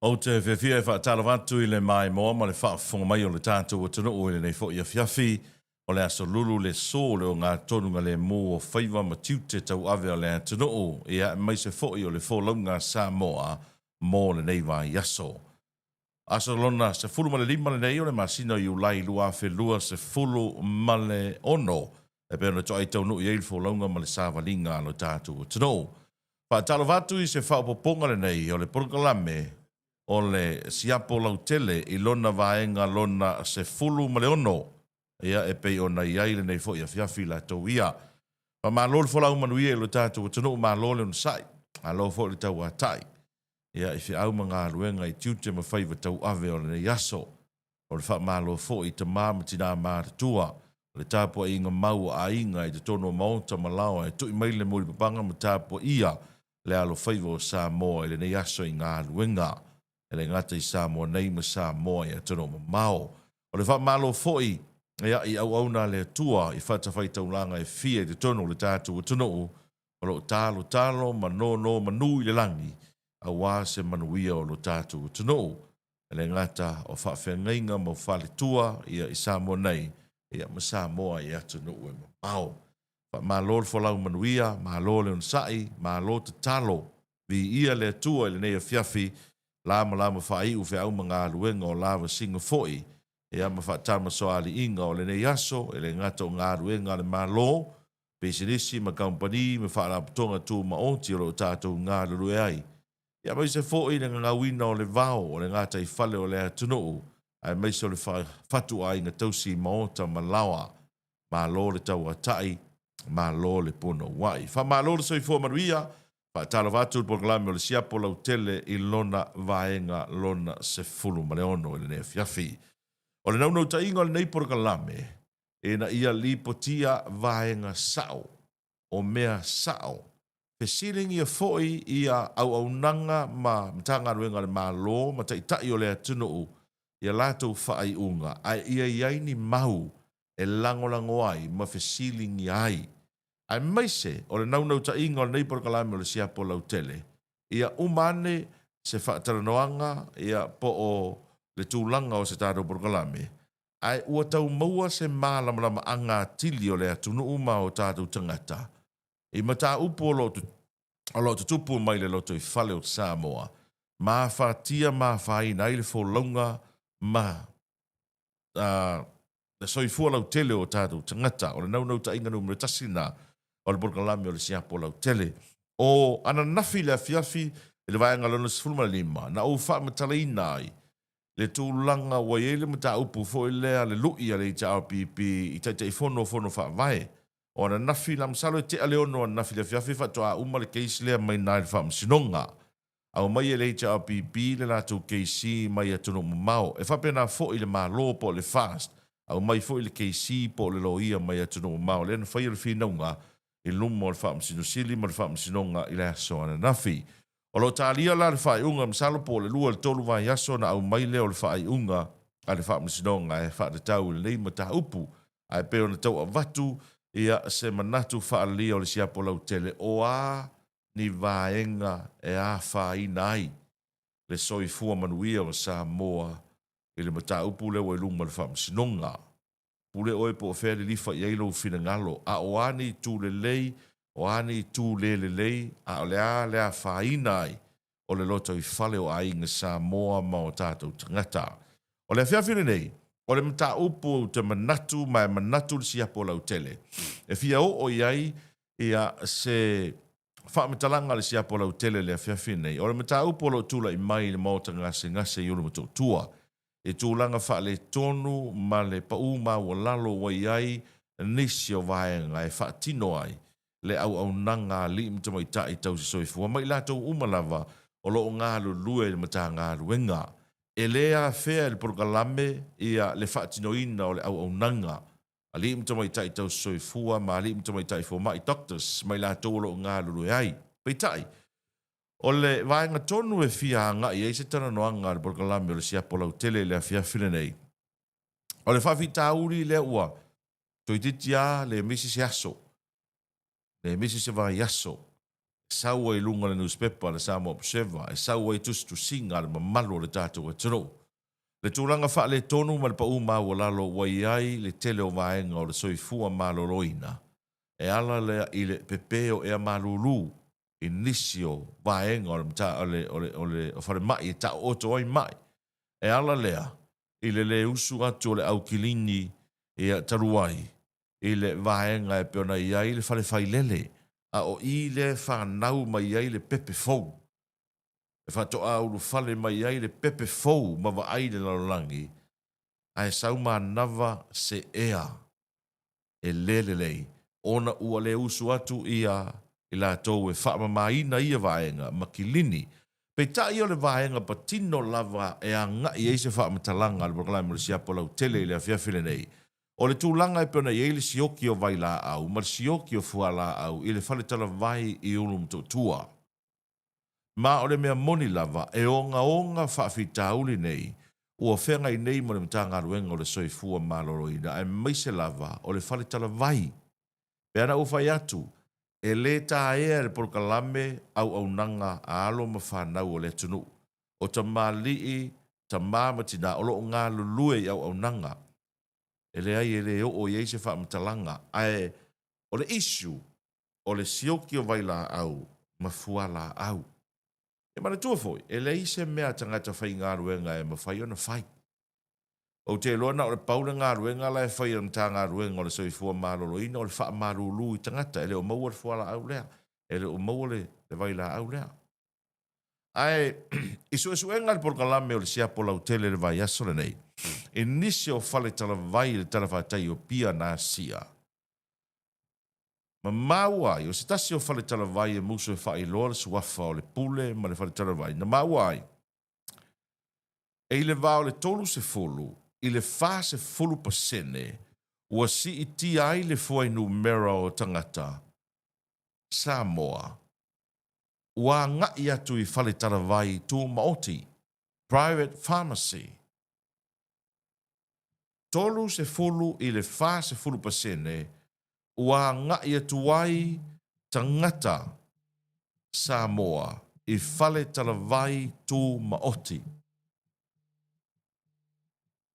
Ou te fiafia e faatalofa atu i le maimoa ma le faafofoga mai o le tatou atunuu i lenei foi afiafi o le Aso Lulu le so le ogatonuga lemu o faiva ma tiute tauave o le atunuu, ia aemaise foi o le folauga a Samoa mo lenei vaiaso. Aso lona 15 lenei o le masina o Iulai 2026 e pei ona toai taunuu i ai le folauga ma le savaliga a lo tatou atunuu. Faatalofa atu i se faaopoopoga lenei o le polokalame o le siapo lautele i lona vaega lona 16, ia e pei ona i ai lenei foi afiafi latou ia. Faamalo le folau manuia i lo tatou atunuu, malo le onosai, malo foi le tauatai ia i feau ma galuega i tiute ma faiva tauave o lenei aso. O le faamalo foi i tama ma tinā matutua, o le tapuaiga mau a aiga i totonu o maota ma laoa e tui mai le mulipapaga ma tapuaia le alofaiva o Samoa i lenei aso i galuega, e le gata i Samoa nei ma Samoa i atunuu mamao. O le faamalo foi ia i auauna a le Atua i fatafaitaulaga e fia i totonu o le tatou atunuu o lo o talotalo ma nonomanu i le lagi aua se manuia o lo tatou atunuu. E le gata o faafeagaiga ma faletua ia i Samoa nei, ia ma Samoa i atunuu e mamao. Faamalo le folau manuia, malo le onosai, malo tatalo. Viia le Atua i lenei afiafi, lamalama faaiu feau ma galuega o lavasiga foi, ia ma faatamasoaliiga o lenei aso, e le gata o galuega a le Malo, pisinisi ma kamupani ma faalapotopotoga tumaoti o lo o tatou galulue ai, ia aemaise foi le gagauina o le vao o le gataifale o le atunuu, aemaise o le fatuaiga tausi maota ma laoa. Malo le tauatai, malo le punouai. Faamalo le soifua manuia. Faatalofa atu i le polokalame o le Siapo Lautele i lona vaega lona 16 i lenei afiafi. O le naunautaiga o lenei polokalame, ina ia lipotia vaega sao o mea sao, fesiligia foi ia auaunaga ma Matagaluega a le Malo ma Taitai o le atunuu i a latou faaiuga, ae ia i ai ni mau e lagolago ai ma fesiligia ai. Aemaise o le naunautaiga o lenei polokalame o le Siapo Lautele, ia uma ane se faatalanoaga ia po o le tulaga o se tatou polokalame, ae ua tau maua se malamalamaaga atili o le atunuu ma o tatou tagata i mataupu o lo o lo o tutupu mai le lotoifale o Samoa, ma afatia ma afaina ai le folauga ma le soifua lautele o tatou tagata. O le naunautaiga numera tasi lena o le polokalame o le Siapo Lautele. O ananafi i le afiafi i le vaega lona 15, na ou faamatalaina ai le tulaga ua i ai le mataupu foi lea le lui a le HRPP i Taitaifono o Fono Faavae. O ananafi la, masalo e tea le 6 ananafi i le afiafi faatoa uma le case lea mai na i le Faamasinoga. Aumai e le HRPP le latou case mai atunuu mamao. E faapena foi le Malo po o le FAST, aumai foi le case po o le loia mai atunuu mamao lea na faia le finauga i luma o le Faamasino Sili ma le Faamasinoga i le aso ananafi. O lo o talia la le faaiuga, masalo po o le 2 i le 3 vaiaso ona aumai lea o le faaiuga a le Faamasinoga e faatatau i lenei mataupu. Ae pei ona tau avatu ia se manatu faalalia o le siapo lautele, o a ni vaega e afaina ai le soifua manuia o Samoa i le mataupu lea ua i luma o le Faamasinoga. Pule oe po o fea lilifa i ai lou finagalo, a o a ni itu lelei, o a ni itu le lelei, a o le a le afaina ai o le lotoifale o aiga Samoa ma o tatou tagata. O le afiafi lenei, o le mataupu ou te manatu ma e manatu le siapo lautele e fia oo i ai ia se faamatalaga a le siapo lautele i le afiafi lenei. O le mataupu o lo o tulai mai i le Maota Gasegase i Ulumotootua i tulaga faaletonu ma le pau maualalo ua i ai nisi o vaega e faatino ai le auaunaga a alii ma tamaitai tausisoifua ma i latou uma lava o lo o galulue i le Matagaluega. E le afea e le polokalame ia le faatinoina o le auaunaga alii ma tamaitai tausisoifua ma alii ma tamaitai fomai, doctors, ma i latou o lo o galulue ai. Peitai, o le vaega tonu e fia agai ai se talanoaga a le polokalame o le siapo lautele i le afiafi lenei, o le faafitauli lea ua toeitiiti lava le misi se aso, le misi se vaiaso. E sau ai i luga o le nusipepa a le Samoa Observer, e sau ai tusitusiga a le mamalu o le tatou atunuu. Le tulaga faaletonu ma le pau maualalo ua i ai le tele o vaega o le soifua maloloina, e ala lea i le pepe o ea malulu i nisi o vaega o le o le o le o le falemai e taooto ai mai. E ala lea i le lē usu atu o le au kilini ia talu ai i le vaega e pei ona i ai le fale failele, a o i lea e fanau mai ai le pepe fou, e faatoa ulufale mai ai le pepe fou ma vaai le lalolagi, ae sau manava se ea e lē lelei ona ua le usu atu ia i latou e faamamaina ia vaega ma kilini. Peitai o le vaega patino lava e agai i ai se faamatalaga a le Polokalame o le Siapo Lautele i le afiafi lenei, o le tulaga e pei ona i ai le sioki o vailaau ma le sioki o fualaau i le fale talavai i Ulumotootua. Ma o le mea moni lava, e ogaoga faafitauli nei ua feagai nei ma le Matagaluega o le Soifua Maloloina aemaise lava o le fale talavai. Pe ana ua fai atu, e lē taea e le polokalame auaunaga a alo ma fanau o le atunuu, o tamalii, tama ma tinā o lo o galulue i auaunaga. E leai e lē oo i ai se faamatalaga, ae o le issue, o le sioki o vailaau ma fualaau. E manatua foi, e leai se mea a tagata faigaluega e mafai ona fai. Ou te iloa na o le pau le galuega la e fai e le Matagaluega o le Soifua Maloloina o le faamalulu i tagata e le o maua le fualaau lea, e le o maua le vailaau lea. Ae i suesuega a le polokalame o le siapo lautele i le vaiaso lenei, i nisi o fale talavai i le talafatai o Apia na asia, ma maua ai, o se tasi o fale talavai e musu e faailoa le suafa o le pule ma le fale talavai, na maua ai, e i le va o le 30 i le 40% ua siitia ai le fuainumera o tagata Samoa ua agai atu i fale talavai tumaoti, private pharmacy. 30 i le 40% ua agai atu ai tagata Samoa i fale talavai tumaoti.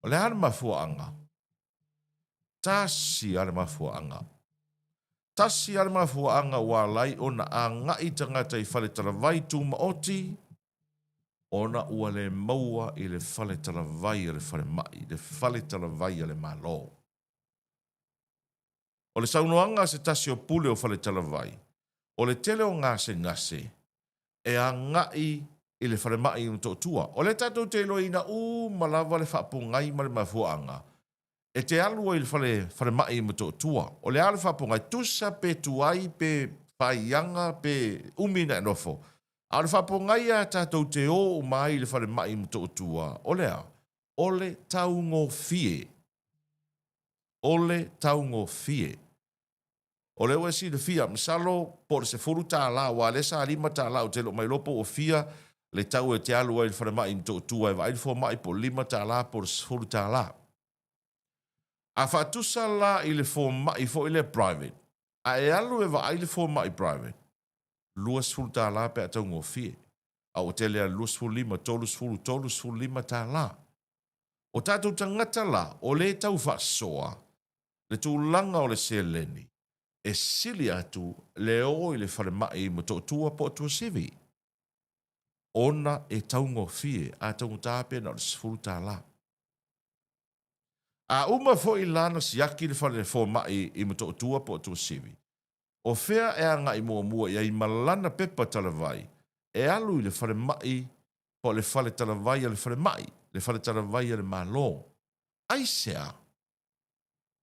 O le a le mafuaaga? Tasi lava le mafuaaga. Tasi lava le mafuaaga ua ala ai ona agai tagata i fale talavai tumaoti, ona ua le maua i le fale talavai a le falemai, le fale talavai a le Malo. O le saunoaga a se tasi o pule o fale talavai, o le tele o gasegase e agai i le falemai i Motootua. O lea tatou te iloaina uma lava le faapogai ma le mafuaaga e te alu ai i le fale falemai i Motootua. O le a le faapogai? Tusa pe tuai pe faiaga pe umi ona e nofo. A o le faapogai lava tatou te o uma ai i le falemai i Motootua, o le a? O le taugofie. O le taugofie. O lea ua e silafia, masalo po o le $10, aua o lea sa $5, ou te le o mailoa po ua fia le tau e te alu ai i le falemai i Motootua e vaai le fomai po o le $5 po o le $10. A faatusa la i le fomai foi lea private, a e alu e vaai le fomai private, $20 pe a taugofie, a ua tele lava i le 25, 30, $35. O tatou tagata la, o lea e tau faasoa le tulaga o le seleni e sili atu le o i le falemai i Motootua po o Tuasivi ona e taugofie, a taugata pe na o le $10. A uma foi la na siaki le fale fomai i Motootua po o Tuasivi, o fea e agai muamua i ai ma lana pepa talavai e alu i le falemai po o le fale talavai a le falemai, le fale talavai a le Malo? Aisea?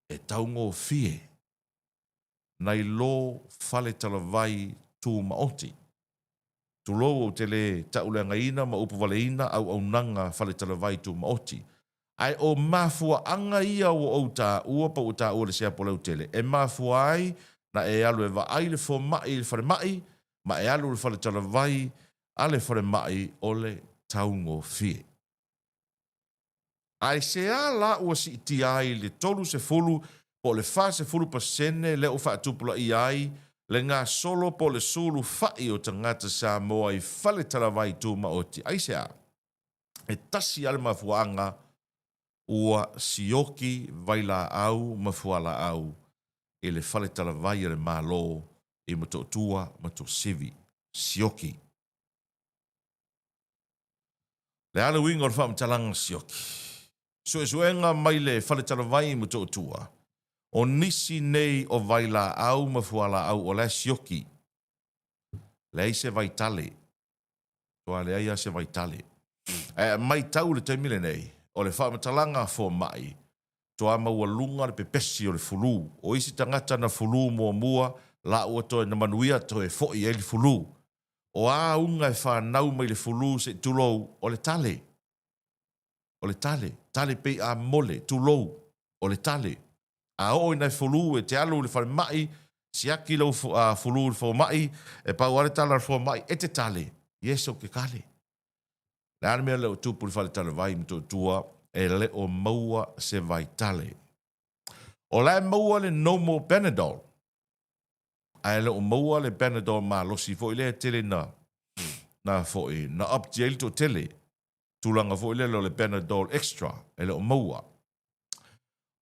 E taugofie nai lo fale talavai tumaoti. Tulou ou te le tauleagaina ma upuvaleina auaunaga fale talavai tumaoti. Ae o mafuaaga ia ua ou taua po ua taua e le siapo lautele e mafua ai na e alu e vaai le fomai i le falemai ma e alu i le fale talavai a le falemai o le taugofie. Aisea la ua siitia ai le 30 po o le 40% lea ua faatupulaia ai? Le gasolo po o le sulufai o tagata Samoa i fale talavai tumaoti. Aisea? E tasi lava le mafuaaga ua sioki vailaau ma fualaau i le fale talavai a le Malo i Motootua ma Tuasivi. Sioki. Le a le uiga o le faamatalaga sioki? Suesuega mai le fale talavai i Motootua, o nisi nei o vailaau ma fualaau o la e sioki. Leai se vaitale. Matua leai lava se vaitale. Ae matau i le taimi lenei, o le faamatalaga a fomai, toa maualuga le pepesi o le fulu. O isi tagata na fulu muamua, la ua toe na manuia toe foi ai le fulu. O a auga e fanau mai le fulu se i tulou, o le tale. O le tale. Tale pei a mole, tulou, o le tale. A oo ina e fulu e te alu i le falemai, siaki lou fulu i le fomai, e pau lava le tala a le fomai, e te tale. Yes, ou te tale. O le a le mea lea ua tupu i le faletalavai i Motootua, e le o maua se vaitale. O la e maua le normal Panadol, ae le o maua le Panadol malosi foi lea e tele na, na foi, na opt i ai le toatele. Tulaga foi lele o le Panadol Extra, e le o maua.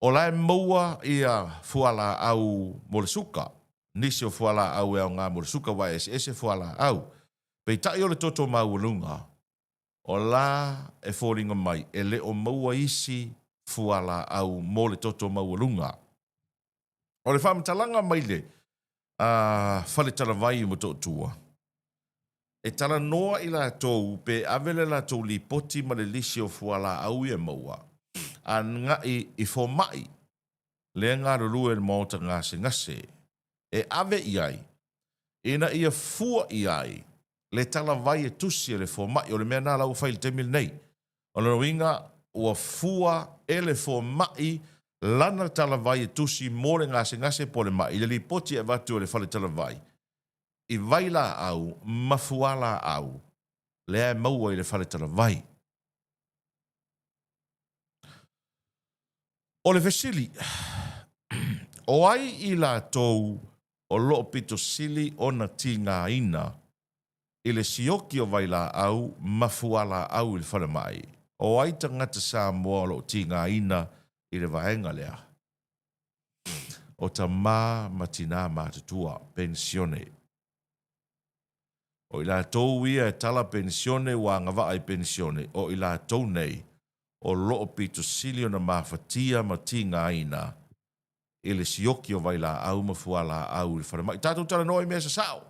O la e maua ia fualaau mo le suka, nisi o fualaau e aoga mo le suka aua e eseese fualaau. Peitai o le toto maualuga, o la e foliga mai e le o maua isi fualaau mo le toto maualuga. O le faamatalaga mai le fale talavai i Motootua, e talanoa i latou pe ave le latou lipoti ma le lisi o fualaau ia e maua, agai i fomai lea e galulue i le maota gasegase e ave i ai ina ia fua i ai le talavai e tusi e le fomai. O le mea lena la ua fai i le taimi lenei. O lona uiga, ua fua e le fomai lana talavai e tusi mo le gasegase po o le mai i le lipoti e avatu e le fale talavai i vailaau ma fualaau lea e maua i le fale talavai. O le fesili, o ai i latou o lo o pito sili ona tigaina i le sioki o vailaau ma fualaau i le falemai? O ai tagata Samoa o lo o tigaina i le vaega lea? O tama ma tinā matutua, penisione. O i latou ia e tala penisione ua agavaa i penisione, o i latou nei o lo o pito sili ona mafatia ma tigaina i le sioki o vailaau ma fualaau i le falemai. Tatou talanoa i mea sasao!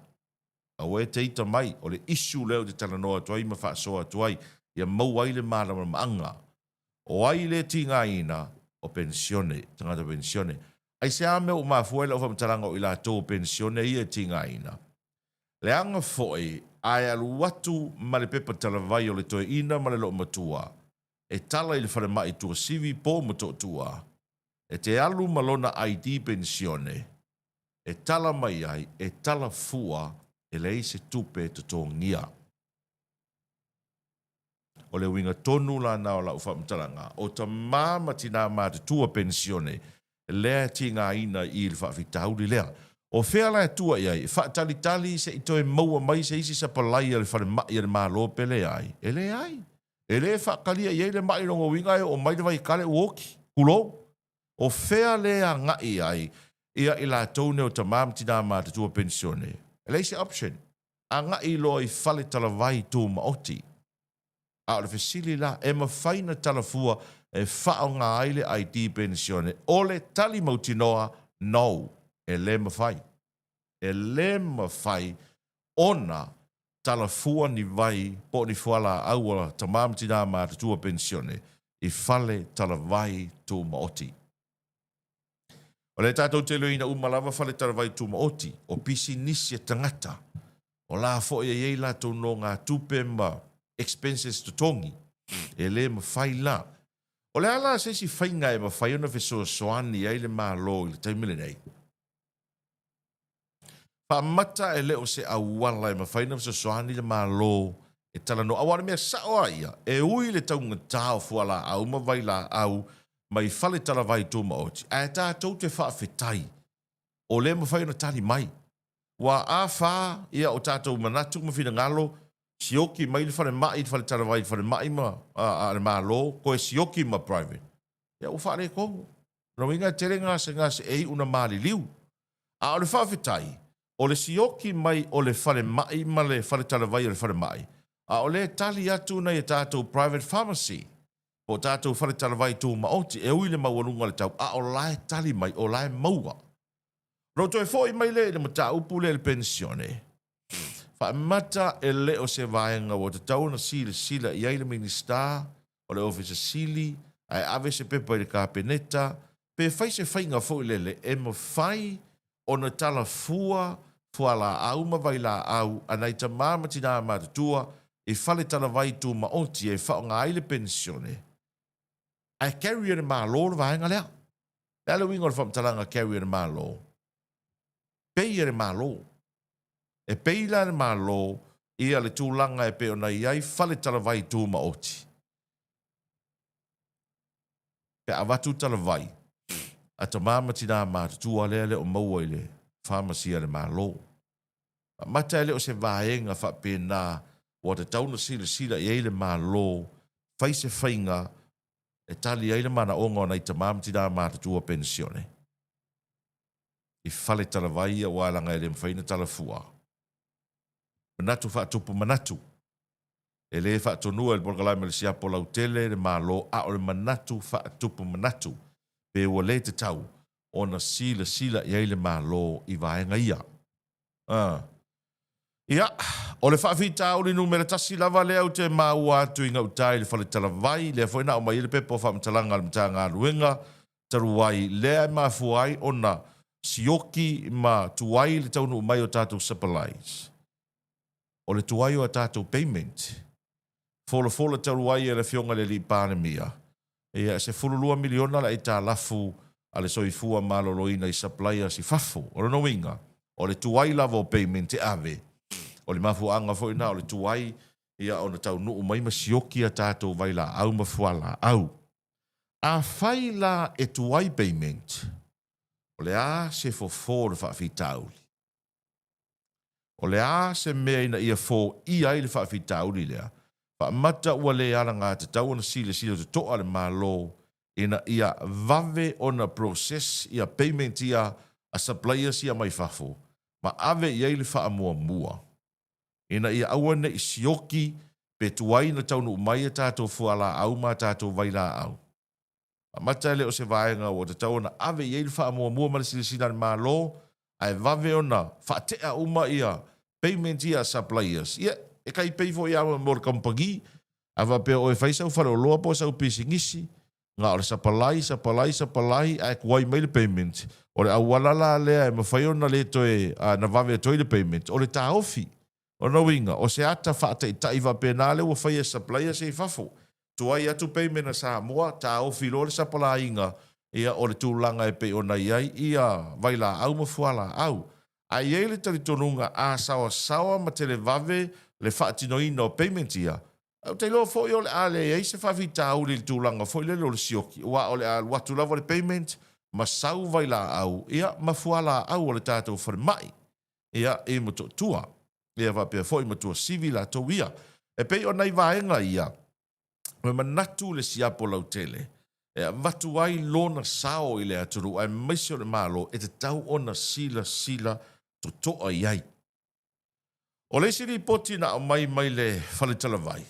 Aua e te ita mai, o le issue lea ou te talanoa atu ai ma faasoa atu ai, ia maua ai le malamalamaaga. O ai le tigaina? O penisione, tagata penisione. Aisea mea ua mafua ai lau faamatalaga o i latou o penisione ia e tigaina? Leaga foi a e alu atu ma le pepa talavai o le toeaina ma le loomatua e tala i le falemai Tuasivi po o Motootua, e te alu ma lona ID penisione e tala mai ai, e tala fua e leai se tupe e totogia. O le uiga tonu la na o lau faamatalaga, o tama ma tinā matutua penisione lea e tigaina i le faafitauli lea. O fea la e tua i ai? E faatalitali se i toe maua mai se isi sapalai a le falemai a le Malo pe leai? E leai. E le faatalia i ai le mai lona uiga e oo mai le vaikale ua oti. Tulou. O fea le agai i ai ia i latou nei o tama ma tinā matutua penisione? E leai se option. Agai loa i fale talavai tumaoti. A o le fesili la, e mafai na talafua e faaaoga ai le ID penisione? O le tali mautinoa, no. E le mafai. E le mafai ona talafua ni vai po o ni fualaau a tama ma tinā matutua penisione i fale talavai tumaoti. O lea tatou te iloaina uma lava fale talavai tumaoti, o pisinisi a tagata, o la foi e i ai latou nogatupe ma expenses totogi, e le mafai la. O le a la se isi faiga e mafai ona fesoasoani ai le Malo i le taimi lenei? Faamata e le o se auala e mafai ona fesoasoani le Malo e talanoa, aua o le mea sao lava ia, e ui le taugata o fualaau ma vailaau mai fale talavai tumaoti, ae tatou te faafetai o lea e mafai ona tali mai. Ua afa ia o tatou manatu ma finagalo, sioki mai le falemai i le faletalavai i le falemai ma a le Malo, toe sioki ma private, ia ua faaletonu. O lona uiga e tele gasegase e iu ina maliliu. A o le faafetai, o le sioki mai o le falemai ma le faletalavai o le falemai, a o lea e tali atu nai a tatou private pharmacy, po o tatou faletalavai tumaoti, e ui i le maualuga o le tau, a o la e tali mai, o la e maua. Ona ou toe foi mai lea i le mataupu lea i le penisione, faamata e le o se vaega ua tatau ona silasila i ai le Minisita o le Ofisa Sili ae ave se pepa i le Kapeneta pe fai se faiga foi lele e mafai ona talafua fualaau ma vailaau a nai tama ma tinā matutua i fale talavai tumaoti e faaaoga ai le penisione ae carry e le Malo le vaega lea. Le a le uiga o le faamatalaga carry e le Malo? Pay e le Malo. E pay la e le Malo ia le tulaga e pei ona i ai fale talavai tumaoti. Pe a avatu talavai a tama ma tina matutua lea e le o maua i le pharmacy a le Malo. Faamata e le o se vaega faapena ua tatau ona silasila i ai le Malo, fai se faiga e tali ai le manaoga o nai tama ma tina matutua penisione i fale talavai ia aua leaga e le mafai ona talafua. Manatu faatupu manatu. E le faatonua e le polokalame o le siapo lautele le Malo a o le manatu faatupu manatu pe ua le tatau ona silasila i ai le Malo i vaega ia. A. Ia, o le faafitauli numera tasi lava lea ou te maua atu i gauta i le fale talavai, lea foi na aumai ai le pepa o faamatalaga a le Matagaluega talu ai, lea e mafua ai ona sioki ma tuai le taunuu mai o tatou supplies. O le tuai o a tatou payment. Folafola talu ai e le Afioga i le Alii Palemia, ia, e $12 miliona le aitalafu a le Soifua Maloloina i suppliers i fafo. O lona uiga, o le tuai lava o payment e ave, o le mafuaaga foi lena o le tuai ia ona taunuu mai ma sioki a tatou vailaau ma fualaau. Afai la e tuai payment, o le a se fofo o le faafitauli? O le a se mea ina ia foia ai le faafitauli lea? Faamata ua le alagatatau ona silasila totoa le Malo ina ia vave ona process ia payment ia a suppliers ia mai fafo ma ave i ai le faamuamua ina ia aua ne i sioki pe tuai ona taunuu mai a tatou fualaau ma a tatou vailaau. Amata e le o se vaega ua tatau ona ave i ai le faamuamua ma le silasila a le Malo ae vave ona faatea uma ia payment ia a suppliers. Ia, e tai pei foi lava mo le kamupani, a faapea o e fai sau faleoloa po o sau pisinisi, na o le sapalai, sapalai, sapalai ae tuai mai le payment, o le auala la lea e mafai ona le toe na vave atu ai le payment, o le taofi. O lona uiga, o se ata faataitai faapena lea ua faia e suppliers ia i fafo. Tuai atu payment a Samoa, taofi loa le sapalaiga ia o le tulaga e pei ona i ai ia vailaau ma fualaau. Ae i ai le talitonuga a saoasaoa ma televave le faatinoina o payment ia, ou te iloa foi o le a leai se faafitauli i le tulaga foi lele o le sioki, aua o le a alu atu lava le payment ma sau vailaau ia ma fualaau a le tatou falemai. ia, i Motootua, ia faapea foi ma Tuasivi latou ia. E pei o nai vaega ia, ua manatu le siapo lautele e avatu ai lona sao i le atunuu aemaise o le Malo e tatau ona silasila totoa i ai. O le isi lipoti na aumai mai le Fale Talavai,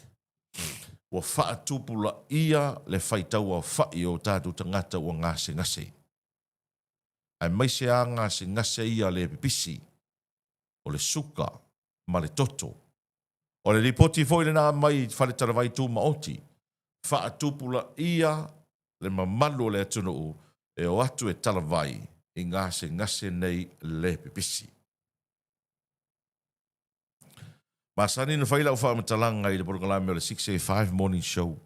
ua faatupulaia le faitauaofai o tatou tagata ua gasegase. aemaise lava gasegase ia le pipisi, o le suka ma le toto. O le lipoti foi lena mai Faletalavai Tumaoti, faatupulaia le mamalu o le atunuu e o atu e talavai i gasegase nei le pipisi. Masani ona fai lau faamatalaga i le polokalame o le 6:05 Morning Show.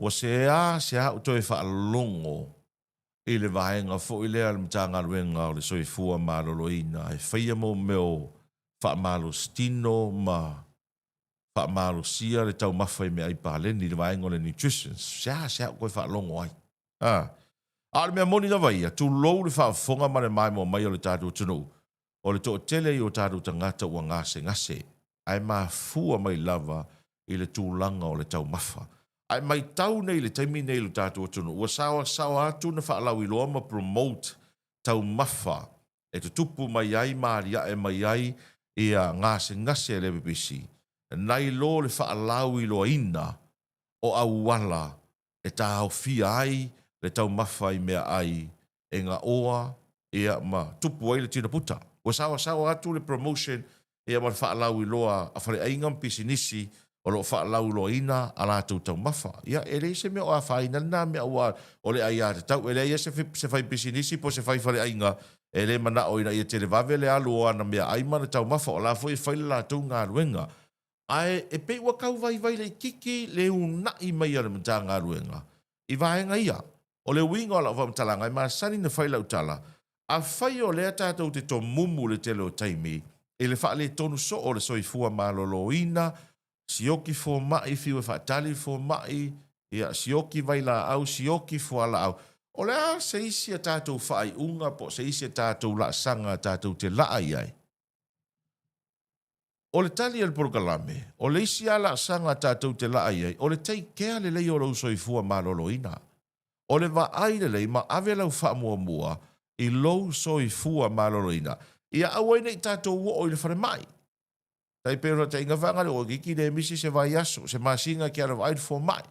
Ua seā se au toe faalogo i le vaega foi lea a le Matagaluega o le Soifua Maloloina e faia mo mea o faamalositino ma faamalosia le taumafa i meaai paleni i le vaega o le nutrition. Seā se au toe faalogo ai. A. A o le mea moni lava ia, tulou le faafofoga ma le maimoa mai o le tatou atunuu. o le toatele i o tatou tagata ua gasegase, ae mafua mai lava i le tulaga o le taumafa. Ae maitau nei i le taimi nei i lo tatou atunuu, ua saoasaoa atu na faalauiloa ma promote taumafa e tutupu mai ai ma aliae mai ai ia gasegase a le pipisi, nai lo le faalauiloaina o auala e taofia ai le taumafa i meaai e gaoa ia ma tupu ai le tino puta. Ua saoasaoa atu le promotion ia ma le faalauiloa a faleaiga ma pisinisi o lo o faalauiloaina a latou taumafa. Ia e leai se mea o afaina lena mea aua o le aiatatau. E leai lava se faipisinisi po o se faifaleaiga e le manao ina ia televave le alu o ana meaai ma ana taumafa, o la foi e fai le latou galuega. Ae e pei ua tau vaivai laitiiti le uunai mai a le Matagaluega i vaega ia. O le uiga o lau faamatalaga, e masani na fai lau tala, afai o lea tatou te tomumu i le tele o taimi i le faaletonu soo o le soifua maloloina, sioki fomai, fiu e faatali le fomai, ia, sioki vailaau, sioki fualaau, o le a se isi a tatou faaiuga po o se isi a tatou laasaga tatou te laa i ai? O le tali a le polokalame, o le isi lava laasaga tatou te laa i ai, o le take care lelei o lou soifua maloloina. O le vaai lelei ma ave lau faamuamua i lou soifua maloloina, ia aua ai ne i tatou oo i le falemai. Tai pei o le taitaiga faagale, ua itiiti le misi se vaiaso, se masina e te alu e vaai le fomai.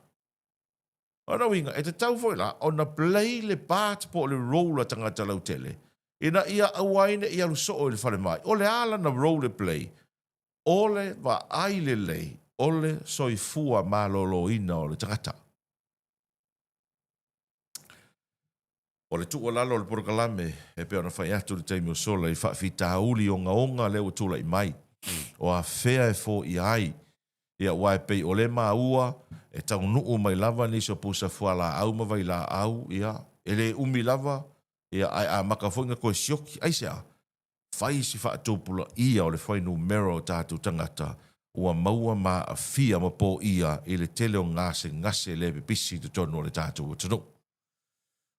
O lona uiga, e tatau foi la ona play le part po o le role a tagata lautele ina ia aua ai ne i alu soo i le falemai. O le a lana role e play? O le vaai lelei o le soifua maloloina o le tagata. O le tuualalo o le polokalame e pei ona fai atu i le taimi o sola i faafitauli ogaoga lea ua tulai mai, o afea e foia ai, ia aua e pei o lea e maua e taunuu mai lava nisi o pusa fualaau ma vailaau, ia e le umi lava, ia ae amata foi ona toe sioki. Aisea? Fai si faatupulaia o le fuainumera o tatou tagata ua maua ma aafia ma poia i le tele o gasegase le pipisi i totonu o le tatou atunuu.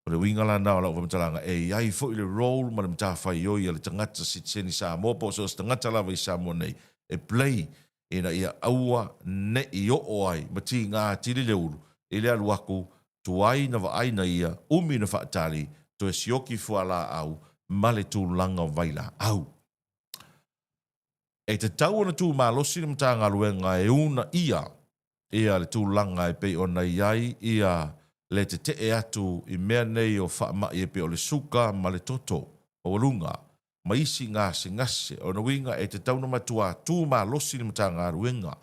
O le uiga la lena o lau faamatalaga, e i ai foi le role ma le matafaioi a le tagata sitiseni Samoa po o so o se tagata lava i Samoa nei e play ina ia aua ne i oo ai ma tiga atili le ulu i le alu atu tuai na vaai na ia umi na faatali toe sioki fualaau ma le tulaga o vailaau. E tatau ona tu malosi le Matagaluega e uunaia ia le tulaga e pei ona i ai ia le tetee atu i mea nei o faamai e pei o le suka ma le toto maualuga ma isi gasegase. O lona uiga e tatau ona matua tu malosi le Matagaluega,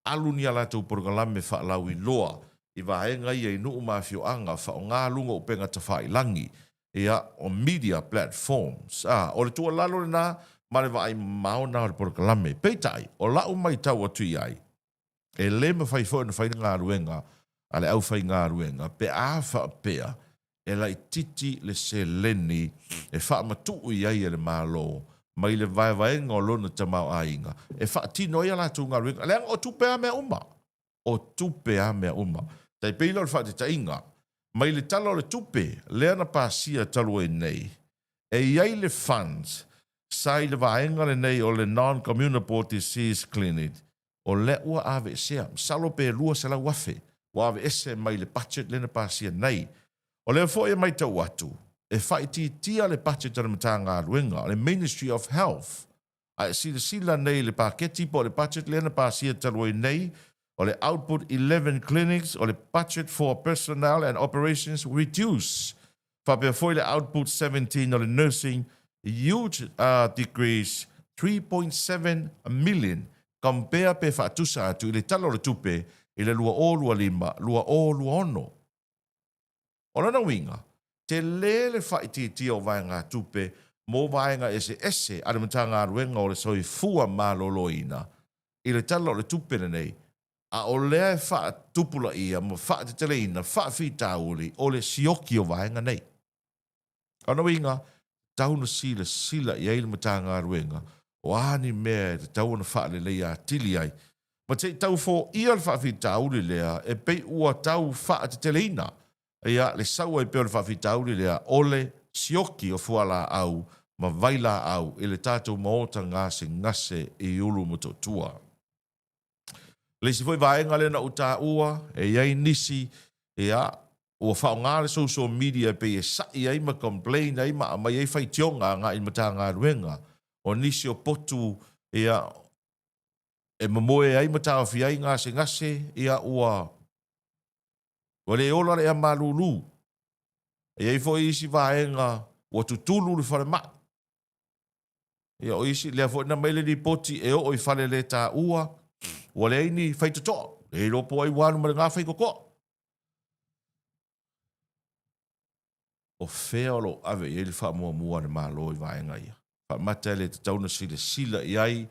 alu ni a latou polokalame faalauiloa i vaega ia i nuu ma afioaga, faaaoga luga o upega tafailagi, ia, o media platforms. A, o le tuualalo lena ma le vaai mamao lena o le polokalame. Peitai, o lau matau atu i ai, E le mafai foi ona fai le galuega a le aufaigaluega pe a faapea e laitiiti le seleni e faamatuu i ai e le Malo mai le vaevaega o lona tamaoaiga e faatino ai a latou galuega, leaga o tupe a mea uma, o tupe a mea uma. Tai pei la o le faataitaiga, mai le Tala o le Tupe lea na pasia talu ai nei, e i ai le funds sa i le vaega lenei o le Non-Communable Disease Clinic O lea ua aveesea, masalo pe 200,000 ua aveese mai le budget lea na pasia nei. O lea foi e maitau atu, e faaitiitia le budget a le Matagaluega, o le Ministry of Health. A e silasila nei i le paketi po o le budget lea na pasia talu ai nei, o le output 11 clinics, o le budget for personnel and operations reduce. Faapea foi le output 17 o le nursing, huge decrease, 3.7 million compare pe faatusa atu i le Tala o le Tupe i le 2025, 2026. O lona uiga, tele le faaitiitia o vaegatupe mo vaega eseese a le Matagaluega o le Soifua Maloloina i le Tala o le Tupe lenei a o lea e faatupulaia ma faateteleina faafitauli o le sioki o vaega nei. O lona uiga, tatau ona silasila i ai le Matagaluega o a ni mea e tatau ona faaleleia atili ai, ma se i tau foia le faafitauli lea e pei ua tau faateteleina ia le sau ai pea o le faafitauli lea o le sioki o fualaau. ma vailaau i le tatou maota gasegase i Ulumotootua. Le isi foi vaega lea na ou taua, e i ai nisi ia, ua faaaoga le social media e pei e sa'i ai ma complain ai ma aumai ai faitioga agai i le Matagaluega o nisi o potu ia, e momoe ai ma taofia ai gasegase ia, ua ua le ola le ea malulu. E i ai foi isi vaega ua tutulu le falemai. Ia, o isi, lea foi na aumai le lipoti e oo i fale le taua, ua leai ni faitotoa, le iloa po o ai ua alu ma lena faitotoa. O fea o lo o ave i ai le faamuamua a le Malo i vaega ia? Faamata e le tatau ona silasila i ai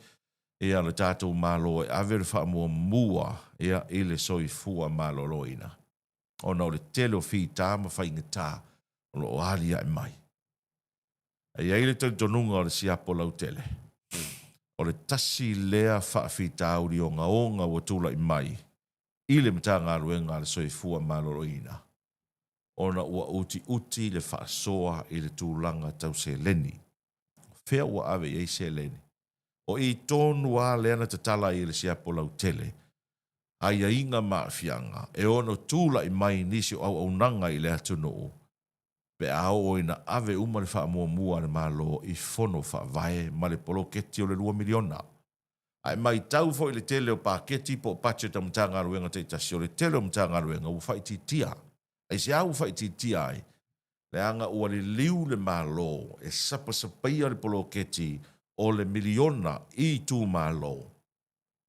ia le tatou Malo e ave le faamuamua ia i le soifua maloloina, ona o le tele o fita ma faigata o lo o aliae mai. E i ai le talitonuga o le siapo lautele, o le tasi lea faafitauli ogaoga ua tulai mai i le Matagaluega a le Soifua Maloloina, ona ua utiuti le faasoa i le tulaga tau seleni. O fea ua ave i ai seleni? O i tonu lava lea na tatala ai e le siapo lautele aiaiga ma aafiaga e ono tulai mai nisi o auaunaga i le atunuu pe a oo ina ave uma le faamuamua a le Malo i fono faavae ma le poloketi o le $2 miliona. Ae matau foi i le tele o paketi po o budget a Matagaluega taitasi, o le tele o Matagaluega ua faaitiitia. Aisea ua faaitiitia ai? Leaga ua liliu le Malo e sapasapaia le poloketi o le miliona i itumalo.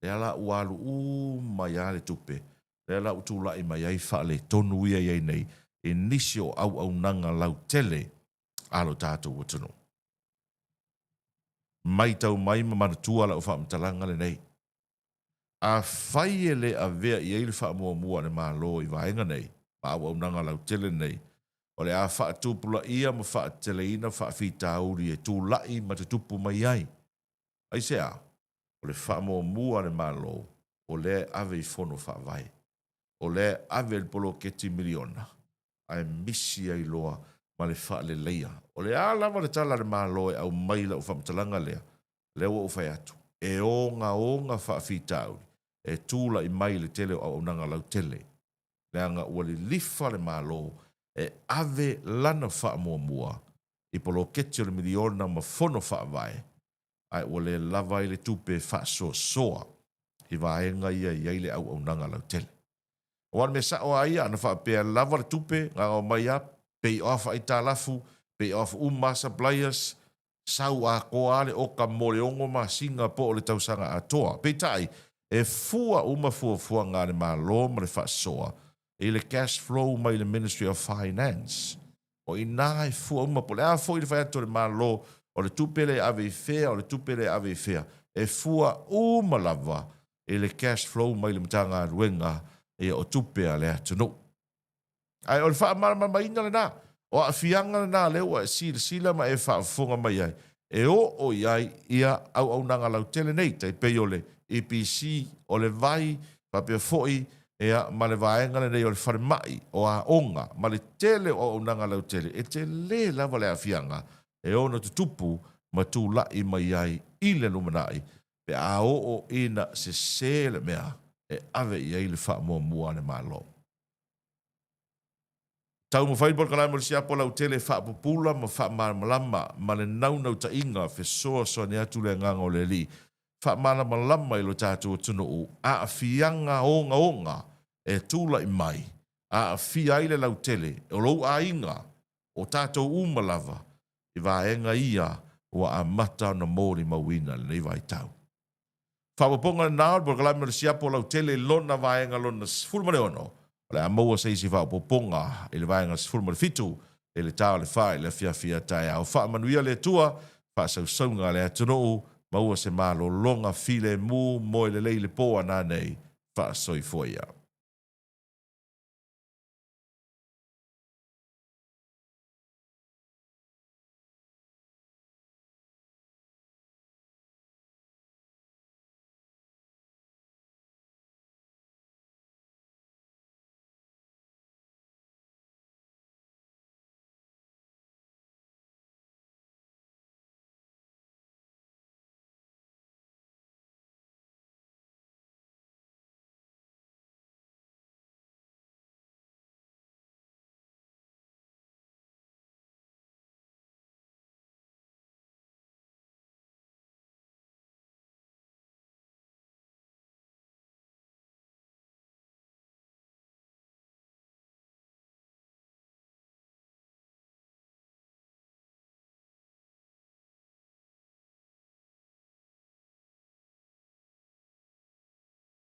Lea la ua alu uma ai lava le tupe, lea la ua tulai mai ai faaletonu ia e i ai nei i nisi o auaunaga lautele a lo tatou atunuu. Matau mai ma manatua lau faamatalaga lenei. Afai e le avea i ai le faamuamua a le Malo i vaega nei ma auaunaga lautele nei, o le a faatupulaia ma faateteleina faafitauli e tulai ma tutupu mai ai. Aisea? O le faamuamua a le Malo, o lea e ave i fono faavae, o lea e ave le poloketi miliona, ae misi ai loa ma le faaleleia. O le a lava le tala a le Malo e aumai i lau faamatalaga lea, lea ua ou fai atu, e ogaoga faafitauli e tulai mai i le tele o auaunaga lautele, leaga ua lilifa le Malo e ave lana faamuamua i poloketi o le miliona ma fono faavae, ae ua le lava ai le tupe e faasoasoa i vaega ia e i ai le auaunaga lautele. Aua o le mea sao lava ia, ana faapea e lava le tupe, gaga mai lava, pay off aitalafu, pay off uma lava suppliers, sau atoa lava le oka mo le ono masina po o le tausaga atoa. Peitai, e fua uma fuafuaga a le Malo ma le faasoa i le cash flow mai le Ministry of Finance. O i ina e fua uma, po o le a foi le fai atu a le Malo, o le tupe lea e ave i fea, o le tupe lea e ave i fea, e fua uma lava i le cash flow mai le Matagaluega ia o tupe a le atunuu. Ae o le faamalamalamaina lena, o aafiaga lena lea ua e silasila ma e faafofoga mai ai, e oo i ai ia auaunaga lautele nei, tai pei o le EPC, o le vai, faapea foi ia, ma le vaega lenei o le falemai, o aoga, ma le tele o auaunaga lautele, e tele lava le aafiaga e ono tutupu ma tulai mai ai i le lumanai pe a oo ina sese le mea e ave i ai le faamuamua a le Malo. Taumafai le polokalame o le siapo lautele e faapupula ma faamalamalama ma le naunautaiga fesoasoani atu le agaga o le Alii faamalamalama i lo tatou atunuu aafiaga ogaoga e tulai mai aafia ai le lautele o lou aiga o tatou uma lava i vaega ia ua amata ona molimauina i lenei vaitau. Faaopoopoga lena o le polokalame o le siapo lautele i lona vaega lona 16, o le a maua se isi faaopoopoga i le vaega 17 i le ta o le fa i le afiafi a taeao. Faamanuia le Atua, faasausauga a le atunuu, maua se malologa filemu, moe lelei i le po a nanei, faasoifua ia.